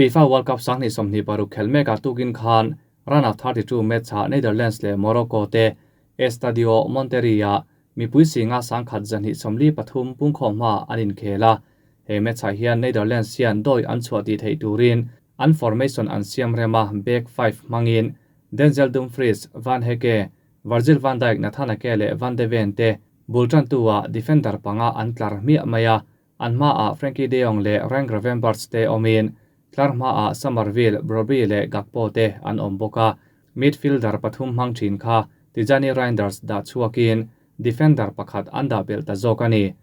FIFA World Cup 2026 khel mekah tukin khan round of 32 match-ah Netherlands leh Morocco te Estadio Monterrey-ah mipui singa 1,243 pungkhawm hmaah an inkhel a. He match-ah hian Netherlands hian dawi an chhuah tih theih turin an formation an siam rem a, back five hmangin Denzel Dumfries, Van Hecke, Virgil van Dijk, Nathan Ake leh Van de Ven te bul tantu-ah defender panga an tlar hmiah mai a. An hmaah Frenkie de Jong leh Ryan Gravenberch te awmin tlar hmaah Summerville, Brobbey leh Gakpo te an awm bawk a. Midfielder pathum hmang thin kha Tijjani Reijnders dah chhuakin defender pakhat an dah belh ta zawk a ni.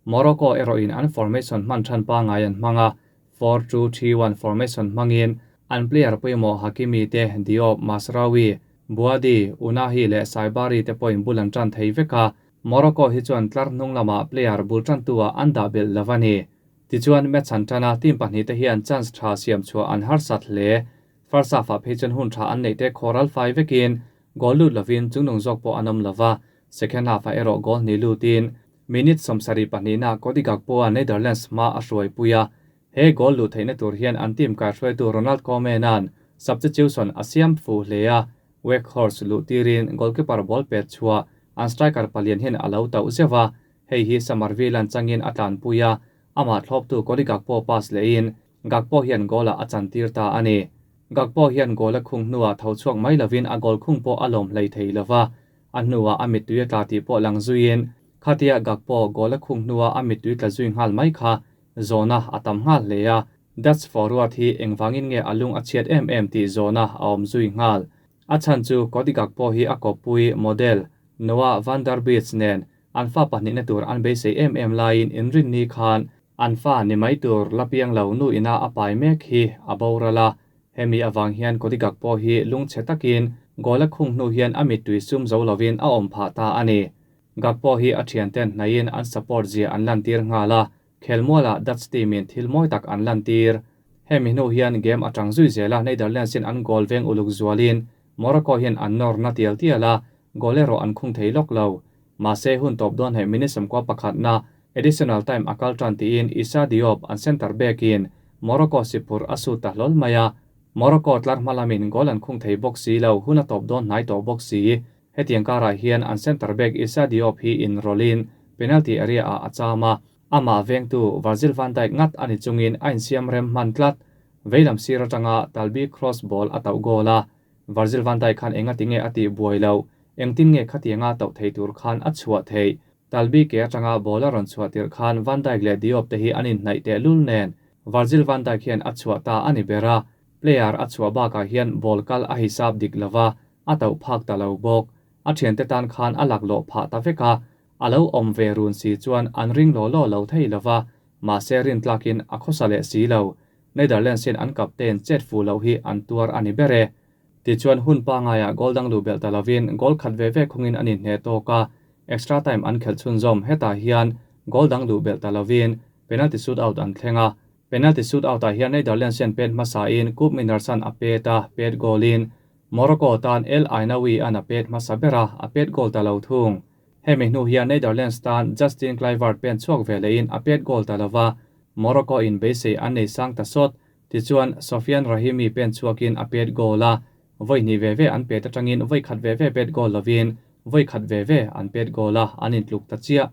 Morocco erawhin an formation hman than pangngai an hmang a, 4-2-3-1 formation hmangin an player pawimawh Hakimi te, Diop, Mazraoui, Bouaddi, Ounahi leh Saibari te pawhin bul an tan thei vek a. Morocco hi chuan tlar hnung lamah player bul tantu-ah an dah belh lo a ni. Tichuan, match an tan a, team pahnihte hian chance tha siam chhuah an harsat hle. First half-ah phei chuan hun tha an neihte khawral fai vekin goal lut lovin chungnung zawk pawh an awm lo va, second half-ah erawh goal hnih lutin minute 72 na Cody Gakpo-a Netherlands hma a hruaipui a. He goal luh theihna tur hian an team kaihruaitu Ronald Koeman-a'n substitution a siam fuh hle a, Weghorst luh tirin goalkeeper ball pet chhuah an striker palian hian a lo tauh zeuh a, hei hi Summerville-a'n changin a tlanpui a, amah thlawptu Cody Gakpo pass lehin Gakpo hian goal-ah a chantir ta a ni. Gakpo hian goal a khung hnuah tho chhuak mai lovin a goal khung pawh a lawm hlei thei lova, a hnuah a mittui a tla tih pawh lang zuiin khatia Gakpo goal a khung hnuah a mittui tla zui nghal mai kha zawhna a tam nghal hle a. Dutch forward hi engvangin nge a lung a chhiat em em tih zawhna a awm zui nghal. A chhan chu Cody Gakpo hi a kawppui model Noah van der Beek nen an fa pahnihna tur an beisei em em laiin inrinni khan an fa ni mai tur la piang lo nu ina a pai mek hi a boral a. Hemi avang hian Cody Gakpo hi lungchhe takin goal a khung hnu hian a mittui sum zo lovin a awm phah ta a ni. Gakpo hi a thianten hnaiin an support zia an lantir nghal a, Khelmualah Dutch team-in thil mawi tak an lantir. Hemi hnu hian game atang zui zela Netherlands-in an goal veng uluk zualin Morocco hian an nawr na tial tial a, goal erawh an khung thei lawk lo. Mahse hun tawp dawn heh minute 11 na additional time a kal tan tiin Issa Diop an centre back-in Morocco sipur a sut ta hlawl mai a. Morocco tlar hma lamin goal an khung thei bawk si lo, hun a tawp dawn hnai tawh bawk si. Hetiang karah hian an centre back Issa Diop hi inrawlhin penalty area-ah a cham a, amah vengtu Virgil van Dijk ngat a ni chungin a insiam rem hman tlat. Veilam sir atanga Talbi cross ball a tauh goal a, Virgil van Dijk khan enga tinge a tih buai loh, engtin nge khatianga tauh thei tur khan a chhuah theih. Talbi ke atanga ball a rawn chhuah tirh khan Van Dijk leh Diop te hi an inhnaih tehlul nen Virgil van Dijk hian a chhuah ta a ni ber a, player a chhuah bakah hian ball kal a hisap dik lova, a tauh phak ta lo bawk. A thiante tan khan a laklawh phah ta vek a, a lo awm ve run si chuan an ring law law lo thei lova, mahse rin tlakin a khawsa leh si lo. Netherlands hian an captain chet fuh loh hi an tuar a ni ber e. Tichuan hun pangaiah goal dang luh belh ta lovin goal khat ve ve khungin an inhneh tawk a, extra time an khelh chhunzawm. Hetah hian goal dang luh belh ta lovin penalty shootout an thleng a. Penalty shootout-ah hian Netherlands hian pet hmasain Koop Minarsan a pet a, pet goal-in Morocco tan El Aynaoui an a pet hmasa ber a, a pet goal ta lo thung. Hemi hnu hian Netherlands tan Justin Kluivert pen chhuak ve lehin a pet goal ta lova, Morocco in beisei an nei sang ta sawt. Tichuan, Sofiane Rahimi pen chhuakin a pet goal a, vawi hnih ve ve an pet atangin vawi khat ve ve pet goal lovin vawi khat ve ve an pet goal a, an intluk ta chiah.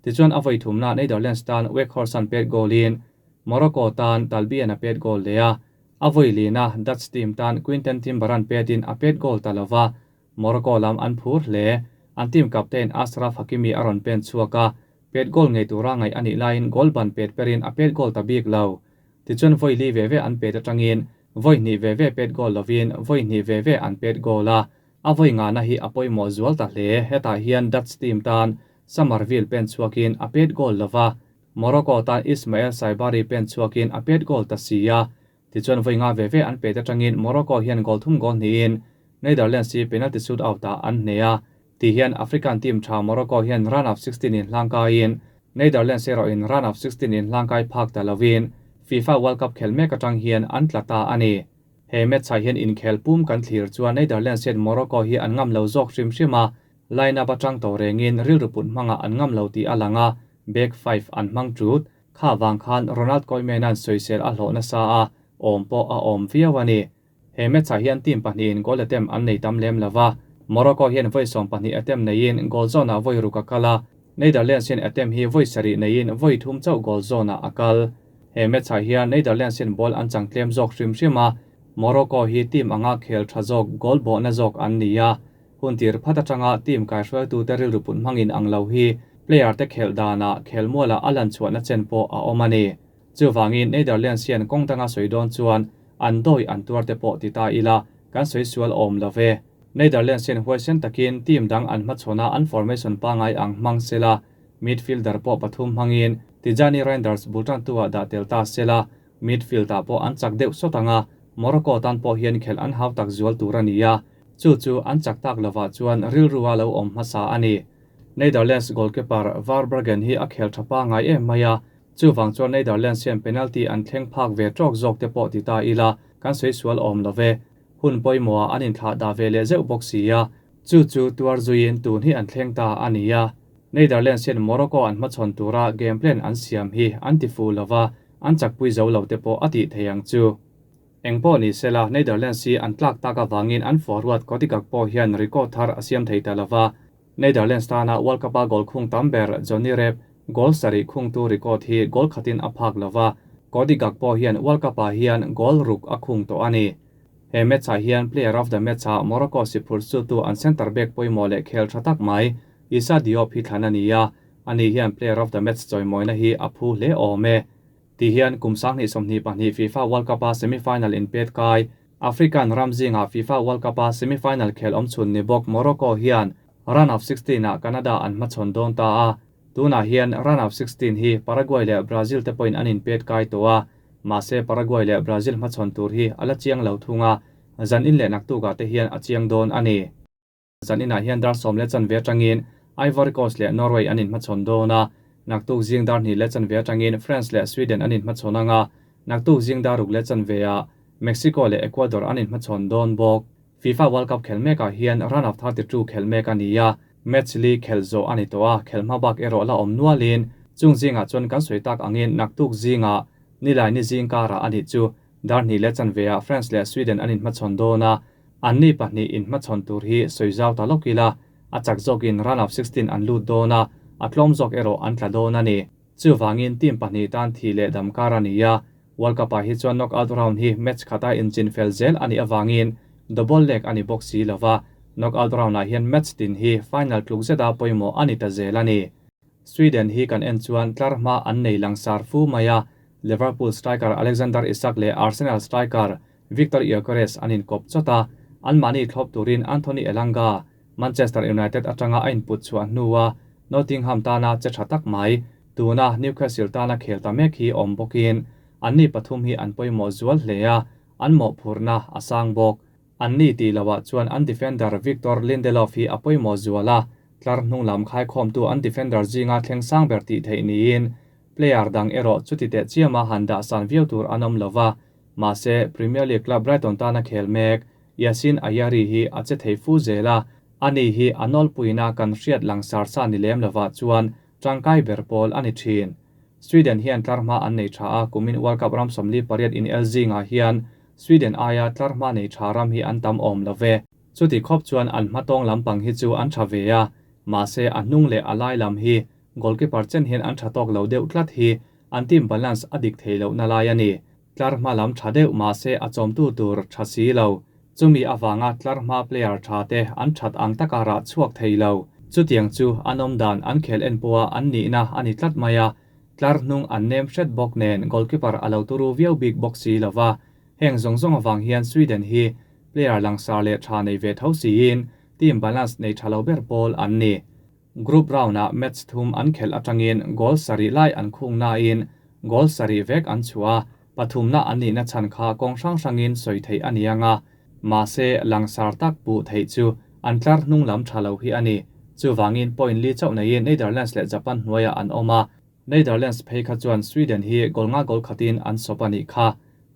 Tichuan a vawi thumna Netherlands tan Weghorst an pet goal in Morocco tan Talbi an a pet goal leh a, a vawi lina Dutch team tan Quinten Timber an petin a pet goal ta lova, Morocco lam an phur hle. An team captain Achraf Hakimi a rawn pen chhuak a, pet goal ngei tura ngaih a nih laiin goal ban pet perin a pet goal ta bik lo. Tichuan vawi li ve ve an pet atangin vawi hnih ve ve pet goal lovin vawi hnih ve ve an pet goal a, a vawi ngana hi a pawimawh zual ta hle. Hetah hian Dutch team tan Summerville pen chhuakin a pet goal lova, Morocco tan Ismael Saibari pen chhuakin a pet goal ta si a. Tichuan vawi nga ve ve an pet atangin Morocco hian goal thum goal hnihin Netherlands hi penalty shootout-ah an hneh a. Ti hian African team tha Morocco hian round of 16 in hlangkaiin Netherlands erawhin round of 16 in hlangkai phak ta lovin FIFA World Cup khel mek atang hian an tla ta a ni. He match-ah hian inkhel pum kan thlir chuan Netherlands hian Morocco hi an ngam lo zawk hrim hrim a, line-up atang tawh rengin rilru put hmangah an ngam lo tih a lang a, back five an hmang tut. Kha vang khan Ronald Koeman-a'n sawisel a hlawh nasa a, awm pawh a awm viau a ni. He match-ah hian team pahnihin goal attempt an nei tam lem lo va, Morocco hian vawi 12 attempt neiin goal zawnah vawi ruk a kal a, Netherlands hian attempt hi vawi sarih neiin vawi thum chauh goal zawnah a kal. He match-ah hian Netherlands hian ball an chang tlem zawk hrim hrim a, Morocco hi team anga khel tha zawk goal bawhna zawk an ni a, hun tir phat atanga team kaihruaitute rilru put hmangin ang lo hi player te khelh danah khelmualah a lan chhuahna chen pawh a awm a ni. Chuvangin Netherlands hian kawng danga sawi dawn chuan an dawi an tuar te pawh ti ta ila kan sawi sual awm lo ve. Netherlands hian huaisen takin team dang an hmachhawn a an formation pangai ang hmang sela, midfielder pawh pathum hmangin Tijjani Reijnders bul tantu ah dah tel ta sela, midfield ah pawh an chak deuh sawt ang a, Morocco tan pawh hian khelh an hau tak zual tur a ni a, chu chu an chak tak lovah chuan rilru a lo awm hmasa a ni. Netherlands goalkeeper Verbruggen hi a khel tha pangai em mai a, Chuvang chuan Netherlands hian penalty an thleng phak ve tawk zawk te pawh ti ta ila kan sawi sual awm lo ve. Hun pawimawhah an inthlah dah ve leh zeuh bawk si a, chu chu tuar zuiin tun hi an thleng ta a ni a. Netherlands hian Morocco an hmachhawn tura game plan an siam hi an ti fuh lo va, an chakpui zo lo te pawh a tih thei ang chu. Eng pawh ni sela, Netherlands hi an tlak tak avangin an forward Cody Gakpo hian record thar a siam thei ta lo va, Netherlands tana World Cup-a goal khung tam ber Johnny Rep goal sarih khungtu record hi goal khatin a phak lo va, Cody Gakpo hian World Cup-ah hian goal ruk a khung tawh a ni. He match-ah hian player of the match-ah Morocco si phur chutu an centre back pawimawh leh khel tha tak mai Issa Diop hi thlan a ni a, ani hian player of the match chawimawina hi a phu hle awm e. Ti hian kum 2022 FIFA World Cup-a semi-final inpet kai African ram zingah FIFA World Cup-a semi-final khel awm chhun ni bawk Morocco hian round of 16-ah Canada an hmachhawn dawn ta a, tunah hian round of 16 hi Paraguay leh Brazil te pawhin an inpet kai tawh a, mahse Paraguay leh Brazil hmachhawn tur hi a la chiang lo thung a, zan in leh naktukah te hian a chiang dawn a ni. Zan inah hian dar sawm leh chanve atangin Ivory Coast leh Norway an inhmachhawn dawn a, naktuk zing dar hnih leh chanve atangin France leh Sweden an inhmachhawn ang a, naktuk zing dar ruk leh chanveah Mexico leh Ecuador an inhmachhawn dawn bawk. FIFA World Cup khelh mekah hian round of 32 khelh mek a ni a, match li khelh zawh a ni tawh a, khelh hma bak erawh la awm nualin chung zingah chuan kan sawi tak angin naktuk zingah nilai ni zing karah a nih chu dar hnih leh chanveah France leh Sweden an inhmachhawn dawn a, Anni pahnih inhmachhawn tur hi sawi zau ta lawk ila, a chak zawkin round of 16 an lut dawn a, a tlawm zawk erawh an tla dawn a ni. Chuvangin team pahnih tan thi leh dam kar a ni a, World Cup-ah hi chuan knockout round hi match khata inchin fel zel a nih avangin double leg a ni bawk si lo va, knockout round-ah hian match tin hi final tluk zeta pawimawh a ni ta zel a ni. Sweden hi kan en chuan tlar hma an nei langsar fu mai a, Liverpool striker Alexander Isak leh Arsenal striker Viktor Gyökeres an inkawp chawt a, anmahni thlawp turin Anthony Elanga, Manchester United atanga a input chhuah hnua Nottingham tana che tha tak mai, tuna Newcastle tana khel ta mek hi awm bawkin anni pathum hi an pawimawh zual hle a, an mawhphurhna a sang bawk. Anni tih lohah chuan an defender Victor Lindelof hi a pawimawh zual a, tlar hnung lam khaikhawmtu an defender zinga thleng sang ber tih theih niin player dang erawh chuti teh chiama han dah san viau tur an awm lova, Mahse, Premier League club Brighton tana khel mek Yasin Ayari hi a che thei fu zel a, ani hi a nawlpuina kan hriat langsar sa ni lem lovah chuan tangkai ber pawl a ni thin. Sweden hian tlar hma an nei tha a, kumin World Cup ram 48 in el zingah hian Sweden aia tlar hma nei tha ram hi an tam awm lo ve. Chuti khawp chuan an hmatawng lampang hi chu an tha ve a, mahse a hnung leh a lai lam hi goalkeeper chen hian an tha tawk lo deuh tlat hi an team balance a dik thei lohna lai a ni. Tlar hma lam tha deuh mahse a chawmtu tur tha si lo. Chumi avanga tlar hma player tha te an that ang taka rah chhuak thei lo. Chutiang chu an awm dan an khel en pawha an nihna a ni tlat mai a. Tlar hnung an nem hret bawk nen goalkeeper a lo turu viau bik bawk si lo va. Heng zawng zawng avang hian Sweden hi player langsar leh tha nei ve tho siin team balance nei tha lo ber pawl an ni. Group round-ah match thum an khelh atangin goal sarih lai an khung nain goal sarih vek an chhuah a, pathumna an nihna chhan kha kawng hrang hrangin sawi theih a ni ang a, mahse langsar tak puh theih chu an tlar hnung lam tha lo hi a ni. Chuvangin point li chauh neiin Netherlands leh Japan hnuaiah an awm a, Netherlands phei kha chuan Sweden hi goal nga goal khatin an sawp a nih kha.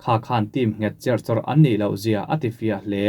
Kha khan team nghet cherh chawrh an nih loh zia a ti fiah hle.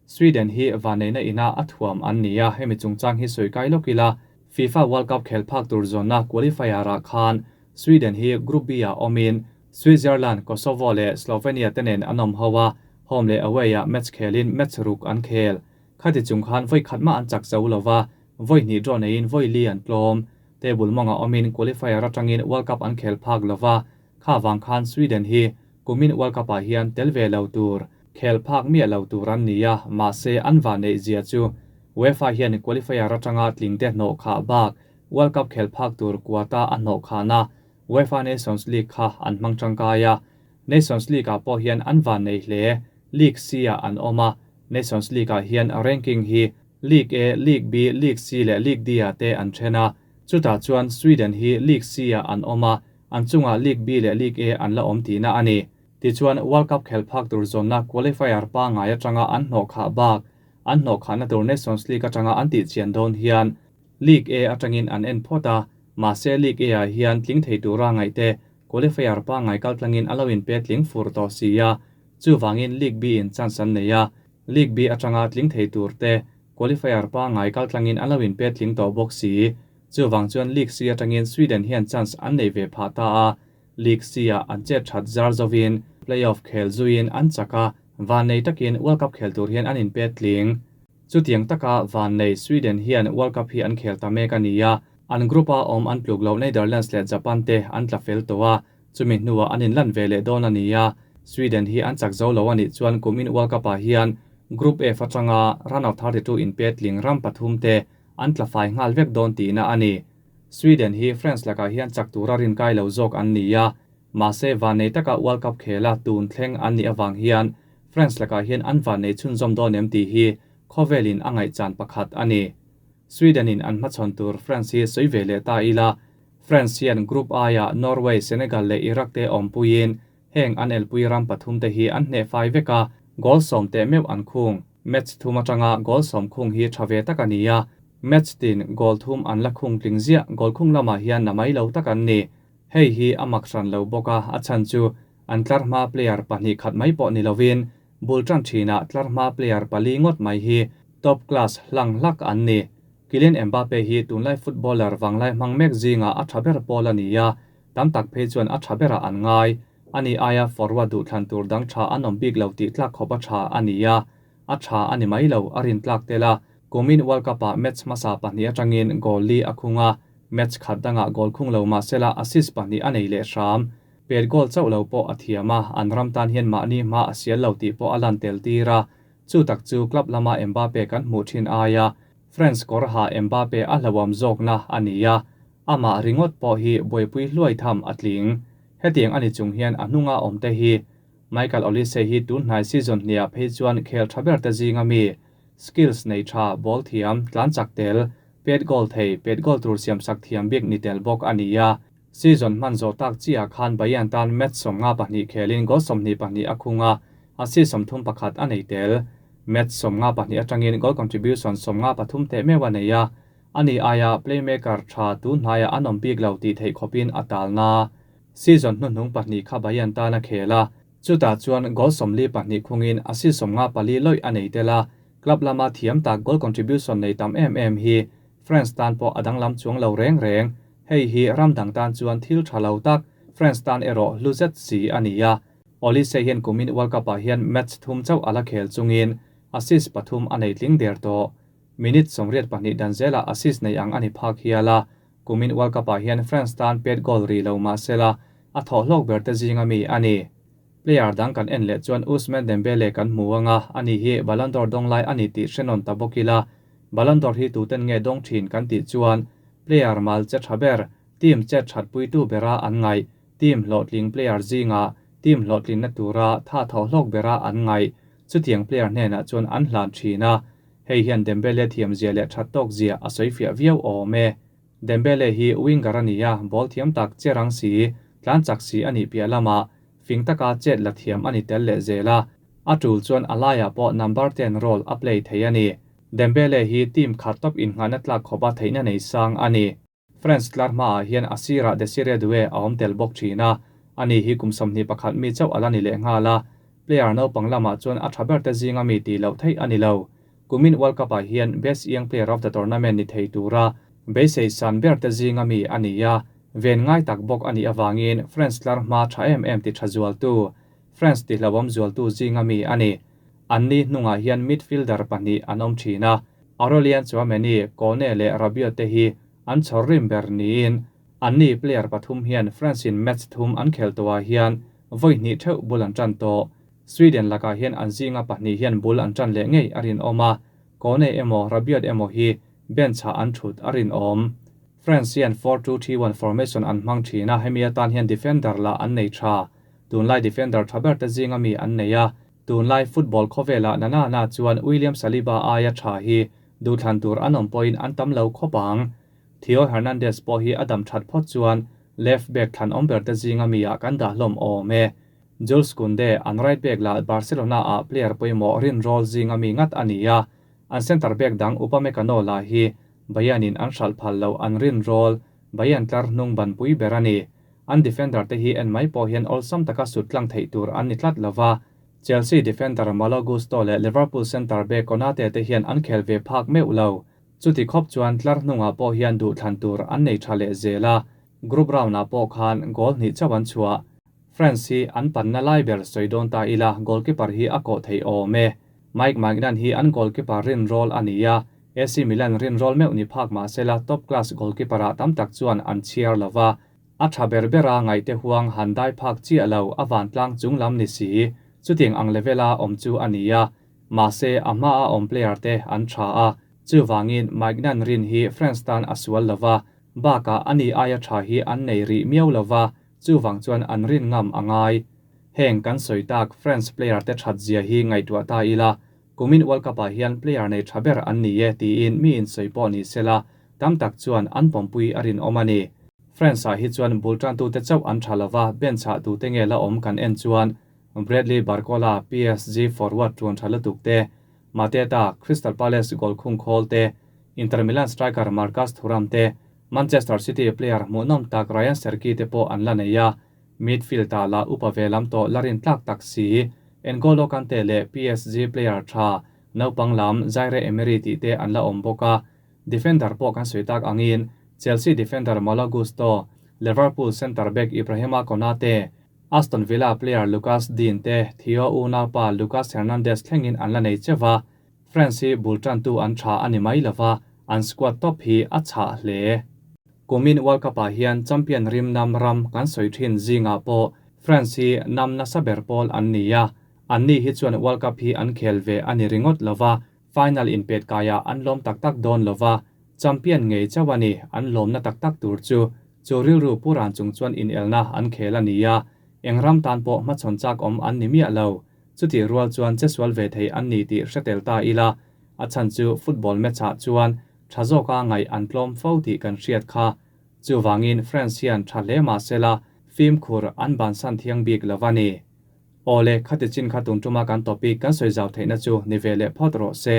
Sweden hi vaneina ina a thuam an ni a, hemi chungchang hi sawi kai lawk ila, FIFA World Cup khel phak tur zawnna qualifier-ah khan Sweden hi Group B-ah awmin Switzerland, Kosovo leh Slovenia te nen an awm ho a, home leh away-ah match khelin match ruk an khel. Khati chung khan vawi khat mah an chak zo lo va, vawi hnih draw neiin vawi li an tlawm. Table mawngah awmin qualifier atangin World Cup an khel phak lo va, kha vang khan Sweden hi kumin World Cup-ah hian tel ve lo tur, khel phak miah lo tur an ni a, mahse an vanneih zia chu UEFA hian qualifier atanga tlingte hnawh khah bak World Cup khel phak tur quota a hnawh khahna UEFA Nations League kha an hmang tangkai a, Nations League-ah pawh hian an vannei hle. League C-ah an awm a, Nations League-ah hian ranking hi League A, League B, League C leh League D-ah te an then a. Chutah chuan Sweden hi League C-ah an awm a, an chungah League B leh League A an la awm tihna a ni. Tichuan, World Cup khelh phak tur zawnna qualifier pangngai atanga an hnawh khah bak, an hnawh khahna tur Nations League atanga an tihchian dawn hian League A atangin an en phawt a, mahse League A-ah hian tling thei tura ngaihte qualifier pangngai kaltlangin a lo inpe tling fur tawh si a, chuvangin League B-in chance an nei a, League B atanga tling thei turte qualifier pangngai kaltlangin a lo inpe tling tawh bawk si. Chuvang chuan League C atangin Sweden hian chance an nei ve phah ta a, League C-ah an chet that zar zovin playoff khel zuiin an chak a, vannei takin World Cup khel tur hian an inpe tling. Chutiang taka vannei Sweden hian World Cup hi an khel ta mek a ni a, an group-a awm an tluk loh Netherlands leh Japan te an tla fel tawh a, chumi hnuah an inlan ve leh dawn a ni a. Sweden hi an chak zo lo a nih chuan kumin World Cup-ah hian Group F atanga round of 32 inpe tling ram pathum te an tla fai nghal vek dawn tihna a ni. Sweden hi France lakah hian chak tura rinkai lo zawk an ni a, mahse vannei taka World Cup khela tun thleng an nih avang hian France lakah hian an vannei chhunzawm dawn em tih hi khawvelin a ngaihchan pakhat a ni. Sweden-in an hmachhawn tur France hi sawi ve leh ta ila, France hian Group I-ah Norway, Senegal leh Iraq te awmpuiin heng an elpui ram pathum te hi an hneh fai vek a, goal sawm teh meuh an khung. Match thum atanga goal sawm khung hi tha ve tak a ni a, match tin goal thum an la khung tling ziah, goal khung lamah hian na mai lo tak an ni. Hei hi a mak hran lo bawk a, a chhan chu an tlar hma player pahnih khat mai pawh ni lovin bul tan thinah tlar hma player pali ngawt mai hi top class hlang hlak an ni. Kylian Mbappe hi tunlai footballer vanglai hmang mek zingah a tha ber pawl a ni a, tam tak phei chuan a tha berah an ngai. Ani aia forward duhthlan tur dang tha an awm bik lo tih tlak khawp a tha a ni a, a tha a ni mai lo, a rin tlak tel a. Kumin World Cup-ah match hmasa pahnih atangin goal li a khung a, match khat dangah goal khung lo mahsela assist pahnih a nei leh hram. Pet goal chauh lo pawh a thiam a, an ram tan hian mahni hma a sial lo tih pawh a lan tel tir a. Chu tak chu club lama Mbappe kan hmuh thin aia France kawr ha Mbappe a hlauhawm zawkna a ni a, amah ringawt pawh hi buaipui hluai tham a tling. Hetiang a ni chung hian a hnunga awmte hi Michael Olise hi tun hnai season hniah phei chuan khel tha ber te zinga mi, skills nei tha, ball thiam, tlan chak tel, pet goal thei, pet goal tur siam sak thiam bik ni tel bawk a ni a. Season hman zawh tak chiah khan Bayern tan match 52 khelin goal 22 a khung a, assist 31 a nei tel. Match 52 atangin goal contribution 53 teh meuh a nei a, ani aia playmaker tha tun hnaiah an awm bik lo tih theih khawpin a talna. Season hnuhnung pahnih kha Bayern tan a khel a, chutah chuan goal 42 khungin assist 54 lawih a nei tel a, club lama thiam tak goal contribution nei tam em em hi France tan pawh a danglam chuang lo reng reng. Hei hi ram dang tan chuan thil tha lo tak, France tan erawh hlu zet si a ni a. Olise hian kumin World Cup-ah hian match thum chauh a la khel chungin assist pathum a nei tling der tawh. Minute 82 dan zelah assist nei ang a ni phak hial a, kumin World Cup-ah hian France tan pet goal ri lo mahsela a thawh hlawk ber te zinga mi a ni. Player dang kan en leh chuan Ousmane Dembele kan hmu anga, ani hi Ballon d'Or dawng lai a ni tih hrenawn ta bawk ila. Ballon d'Or hi tuten nge dawng thin kan tih chuan player mal che tha ber, team che that puitu bera an ngaih, team hlawhtling player zinga team hlawhtlinna tura tha thawh hlawk bera an ngaih, chutiang player hnenah chuan an hlan thin a. Hei hian Dembele thiam zia leh that tawk zia a sawi fiah viau awm e. Dembele hi winger a ni a, ball thiam tak che rang si, tlan chak si a nih piah lamah fing taka chet la thiam a ni tel leh zel a, a tul chuan a laiah pawh number 10 role a play thei a ni. Dembele hi team khat top inngahna tlak khawpa theihna nei sang a ni. France tlar hmaah hian a sirah Desiree Doué a awm tel bawk thin a, ani hi kum 21 mi chauh a la ni leh nghal a, player naupang lamah chuan a tha ber te zinga mi tih loh theih a ni lo. Kumin World Cup-ah hian Best Young Player of the Tournament ni thei tura beisei san ber te zinga mi a ni a, Ven ngai tak bawk a nih avangin France tlar hma tha em em ti tha zualtu, France ti hlauhawm zualtu zinga mi a ni. Anni hnungah hian midfielder pahnih an awm thin a, Aurelien Tchouameni, Kone leh Rabiot te hi an chhawr rim ber niin anni player pathum hian France in match thum an khel tawhah hian vawi hnih theuh bul an tan tawh. Sweden lakah hian an zinga pahnih hian bul an tan leh ngei a rinawm a, Kone emaw Rabiot emaw hi bench-ah an thut a rinawm. France hian 4-2-3-1 formation an hmang thin a, hemi atan hian defender lah an nei tha. Tunlai defender tha ber te zinga mi an nei a, tunlai football khawvelah na na na chuan William Saliba aia tha hi duhthlan tur an awm pawhin an tam lo khawp ang. Theo Hernandez pawh hi a dam that phawt chuan left back thlan awm ber te zinga mi ah kan dah hlawm awm e. Jules Kounde an right back lah Barcelona ah player pawimawh rinrawl zinga mi ngat a ni a, an centre back dang Upamecano lah hi Bayern in an hralh phal loh an rinrawl Bayern tlar hnung banpui ber a ni. An defender te hi en mai pawh hian awlsam taka sut tlang theih tur an ni tlat lova, Chelsea defender Malo Gusto leh Liverpool centre back Konate te hian an khel ve phak meuh lo. Chuti khawp chuan tlar hnungah pawh hian duhthlan tur an nei tha leh zel a, group round ah pawh khan goal hnih chauh an chhuah. France hi an panna lai ber sawi dawn ta ila goalkeeper hi a kawh theih awm e. Mike Maignan hi an goalkeeper rinrawl a ni a, AC Milan rinrawl meuh ni phak mah sela top class goalkeeper ah tam tak chuan an chhiar lova, a tha ber bera ngaihte huang han dai phak chiah lo a vantlang chung lam ni si, chutiang ang level a awm chu a ni a, mahse a hma a awm player te an tha a, chuvangin Maignan rin hi France tan a sual lova, bakah ani aia tha hi an nei rih miau lova, chuvang chuan an rin ngam a ngai. Heng kan sawi tak France player te that zia hi ngaihtuah ta ila, kumin World Cup ah hian player nei tha ber an ni e tiin mi in sawi pawh ni sela, tam tak chuan an pawmpui a rinawm a ni. France ah hi chuan bul tantute chauh an tha lova, bench ah tute nge la awm kan en chuan Bradley Barcola, PSG forward tuan tha lutuk te, Mateta, Crystal Palace goal khung khawl te, Inter Milan striker Marcus Thuram te, Manchester City player hmuhnawm tak Ryan Cherki te pawh an la nei a. Midfield ah lah upa ve lam tawh la rin tlak tak si, N'Golo Kante leh PSG player tha naupang lam Zaire Emery tih te an la awm bawk a. Defender pawh kan sawi tak angin Chelsea defender Malo Gusto, Liverpool centre back Ibrahima Konate, Aston Villa player Lucas Digne te Theo unaupa Lucas Hernandez thlengin an la nei cheuh a. France hi bul tantu an tha a ni mai lova, an squad top hi a chhah hle. Kumin World Cup ah hian champion rim nam ram kan sawi thin zingah pawh France hi nam nasa ber pawl an ni a, anni hi chuan World Cup hi an khel ve a ni ringawt lova, final inpet kaiah an lawm tak tak dawn lova, champion ngei chauh a ni an lawmna tak tak tur chu. Chu rilru pu ran chung chuan inelna an khel a ni a, eng ram tan pawh hmachhawn chak awm an ni miah lo. Chutih rual chuan chesual ve thei an ni tih hre tel ta ila, a chhan chu football match ah chuan Tha zawka ngaih an tlawm fo tih kan hriat kha. Chuvangin France hian tha hle mah sela fimkhur an bansan thiang bik lo va ni. Awle, khati chin kha tun tuma kan topic kan sawi zau theihna chu ni ve leh phawt rawh se.